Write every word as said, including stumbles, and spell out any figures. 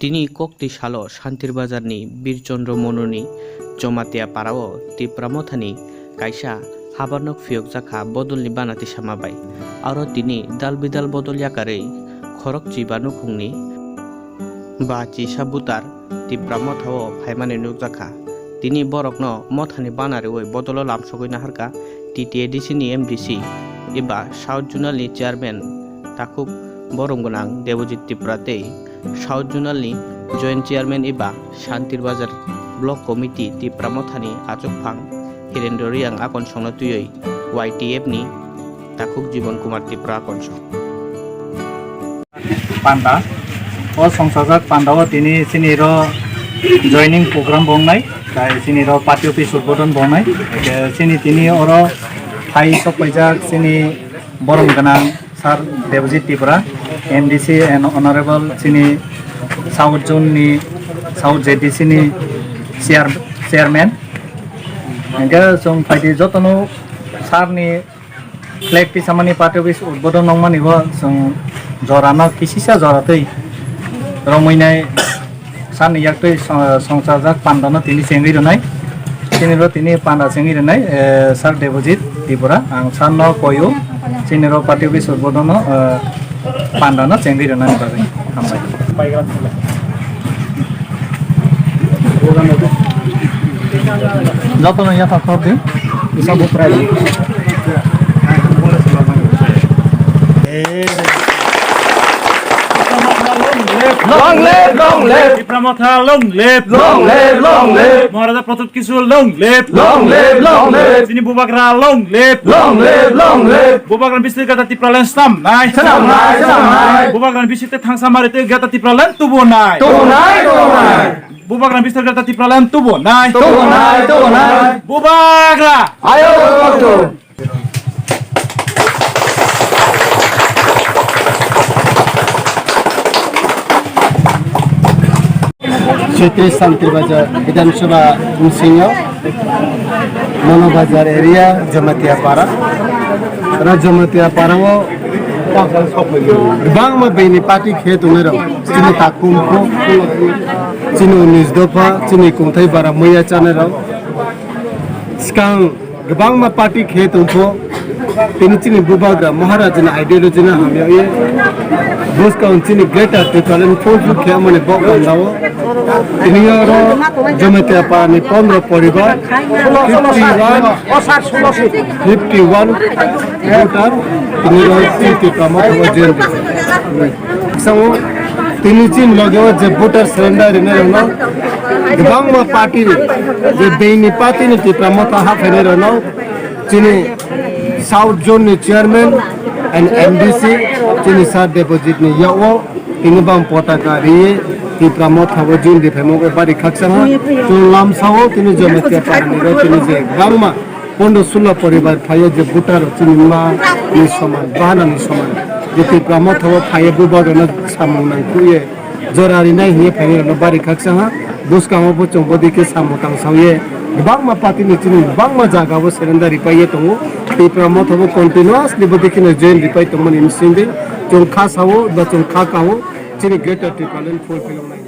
Tini koktwi salo Shantir Bazar ni Bir Chandra Monuni Jamatia Para o Tipra Motha ni kaisa habarnok phiyokjakha bodolni bana tisama bai. Aro tini dal bidal bodol yakarwi khorok chiba nukhungni ba chisa butar Tipra Motha o phaimani nukjakha. Tini borokno mothani bana rwi bodolo lamsogwi naharkha T T A D C ni M D C eba South Zonal ni Chairman takhuk borom gwnang Debojit Tripura tei South Zonal ni Joint Chairman eba Shantir Bazar Block Committee Tipra Mothani achukphang Hirendra Reang akonsongno twiwi Y T F ni takhuk Jibon Kumar Tripura akonsong. Panda. O songsajak panda o tini chini ro joining program bo wngnai, tai chini ro party office udbodon bo wngnai. Eke chini tini oro phai sok paijak chini borom gwnang Sir Debojit Tripura, M D C and Honorable chini South Zone ni, South Z D C ni chair-, chairman. Hingke chwng phaidi jotono sir ni flag tisamani party office udbodon nongmani bo chwng jorano kisisa jora twi romwi nai. Sani yaktwi song-, songchajak pandano tini chengwi rwnai. Chini ro tini panda chengwi rwnai, eh, Sir Debojit Tripura. Ang sir no koyo, chini ro party office urbodon no, eh, panda no chengwi rwnani bagwi. Hambai. Joto no yathak khorok di. Isa buprai. Long live, long live. Tipra Motha, long live. Long live, long live. Maharaja Pradyut Kishore, long live. Long live, long live. Chini Bubagra, long live. Long live, long live. Bubagra bisik gata Tipraland swnamnai. Swnamnai, swnamnai. Bubagra bisik te thangsa mari te gata Tipraland tubunai. Tubunai, tubunai. Bubagra bisik gata Tipraland tubunai. Tubunai, tubunai. Bubagra. Ayo, doctor. Shetri Shanti Bazar Bidhan Sabha bsing o Mono Bazar area Jamatia Para. Oro Jamatia Para o kwbangma bini party khe tongnai rok. Chini takhum pho, chini unis dopha, chini kungthai bara muya chanai rok. Swkang kwbangma party khe tongkho, tini chini Bubagra Maharajani ideology no hamya ye, bwskang chini Greater Tipraland fulfill khe mani bok bandao. Tini oro Jamatia Para ni pondro poribar, fifty one, fifty one voter, tini oro chini Tipra Motha o join. Sango, tini chini loge o je voter surrender rinai rokno, kwbangma party ni, je beini party ni Tipra Motha haphainai rokno, chini South Zone ni chairman and M D C, chini Sir Debojit ni yago, tini bang potaka ri, Tipra Motha bo join ri phaimo khe bari khakchangma, chwng lamsao tini Jamatia Para ni ro tini je kwbangma Pondo sulo poribar phaiyo je voter rok chini ma ni soman, bahana ni soman. Je Tipra Motha o phaiyo bubagrano samung nangkukye jora rinai hiye phainai rokno bari khakchangma. Bwskango bo chwng bodikhe samung tangsaoye. Kwbangma party ni chini kwbangma jaga o surrender ripaiye tongo. Tipra Motha bo continuously bodikhe no join ripai tongmani bsingdi. Chwng kha sao, ba chwng kha kao, chini Greater Tipraland fulfill wngnai.